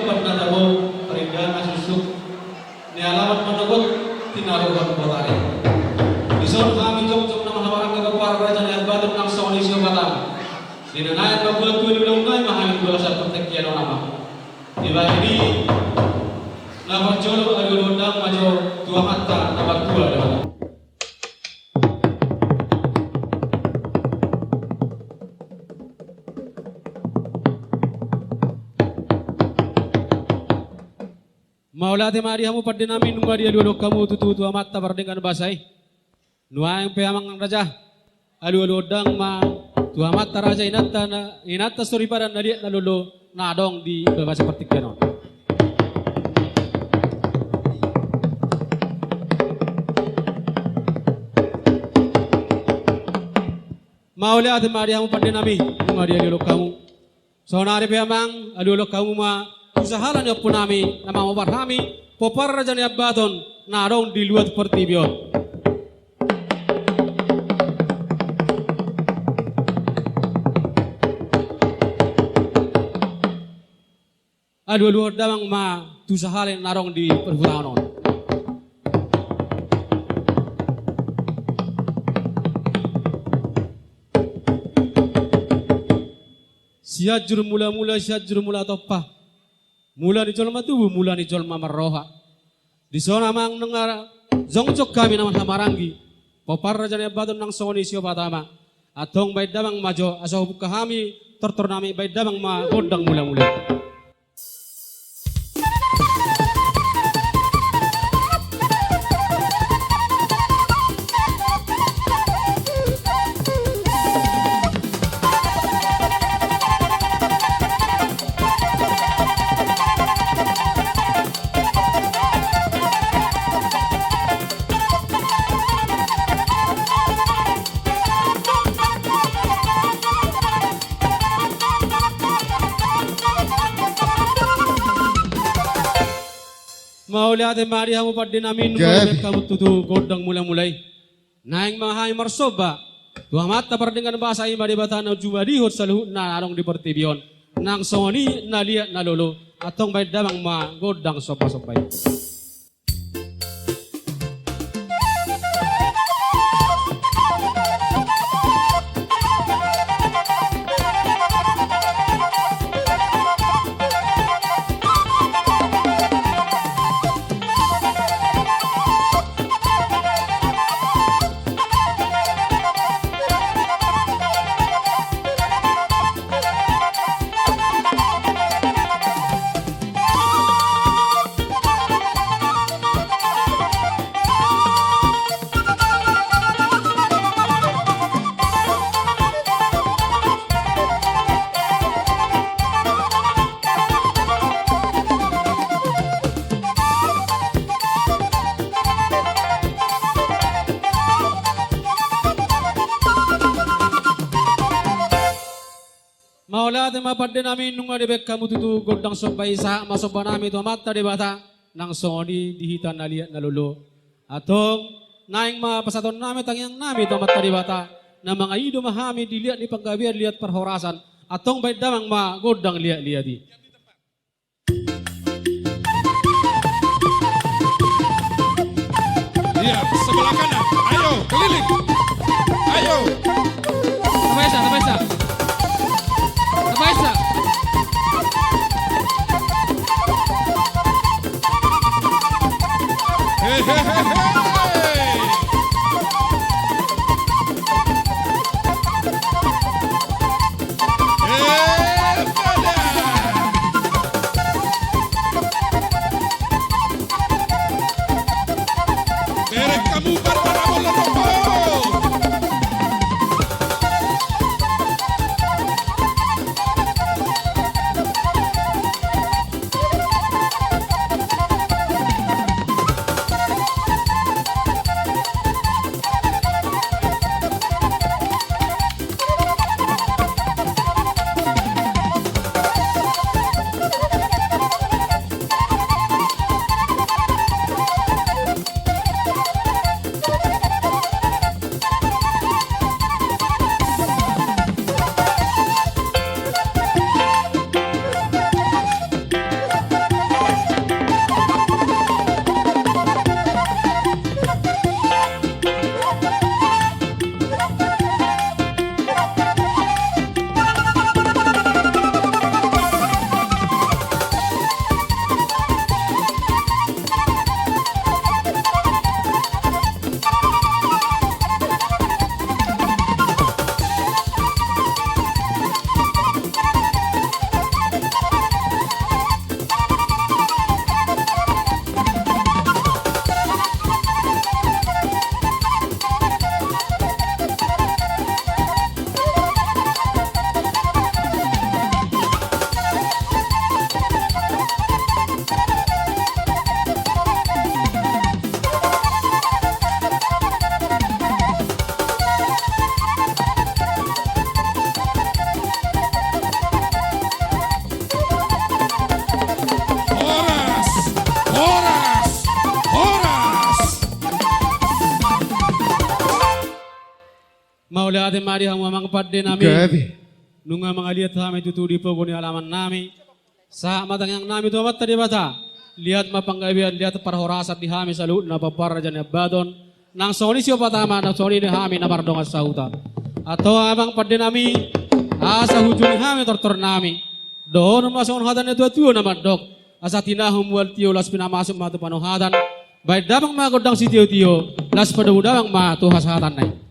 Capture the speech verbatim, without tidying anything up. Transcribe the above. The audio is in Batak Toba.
Pernah tabo perindahan na suksuk ni alaman manogot tinaruhon botari. Dison hami jongjong na marhahamaranggi pomparan raja ni Ambaton nang songon i siopat ama. Di na naeng mambuat tua ni ulaon nami ma hami tu bagasan partingkian on ama. Dibahen i na parjolo alualuhon damang ma jo tu Amanta na martua Debata. Mauliate ma di hamu pande nami, nunga dialualuhon hamu tutu tu Amanta pardenggan basa i. Nuaeng pe amang raja, alualuhon damang ma tu amanta raja, inanta na, inanta soripada na liat na lolo na adong di bagasan partingkian on. Mauliate ma di hamu pande nami, nunga dialualuhon hamu. Saonari pe amang, alualuhon hamu ma tu sahala ni ompu nami na mangobar hami pomparan raja ni Ambaton na adong di luat portibi on. Alualuhon damang ma tu sahala na adong di parhutangkon on. Sianjur mulamula, Sianjur mula tompa. Mula ni jolma tubu, mula ni jolma marroha. Dison amang nunga jongjong hami na marhahamaranggi pomparan raja ni Ambaton nang songon i siopat ama. Antong bahen damang ma jo asa hubuka hami tortor nami, bahen damang ma gondang mulamula. Mauliate ma di hamu pande nami, nunga dibahen hamu tutu gondang mulamula i. Naeng ma hami marsomba tu Amanta pardenggan basa, i ma Debata na jumadihon saluhutna na adong di portibi on, nang songon i na liat na lolo. Antong bahen damang ma gondang sombasomba i. Mauliate ma pande nami, nunga dibahen hamu tutu gondang somba i, sahat ma somba nami tu Amanta Debata, nang songon i di hita na liat na lolo. Antong naeng ma pasahaton nami tangiang nami tu Amanta Debata, na mangaido ma hami di liat ni panggabean, liat parhorasan. Antong bahen damang ma gondang liat-liat i. Iya, sebelah kanan. Ayo, keliling. Ayo. Tambah esa, tambah esa. Tambah esa. Hehehe. Eh, pada. Berek hamu, pada, pada, Mauliate ma di hamu amang pande nami. Gabe. Nunga mangaliat hami tutu di pogu ni alaman nami. Sahat ma tangiang nami tu Amanta Debata. Liat ma panggabean, liat parhorasan di hami saluhutna pomparan Raja Nai Ambaton. Nang songon i siopat ama, nang songon i di hami na mardongan sahuta. Antong amang pande nami, asa hujungi hami tortor nami. Dohonon ma songon hata ni na tuatua na mandok. Asa tinahu mual tio, las pinamasuk ma tu panouhatan. Baen damang ma gondang sitiotio, las padomu damang ma tu hasahatan na i.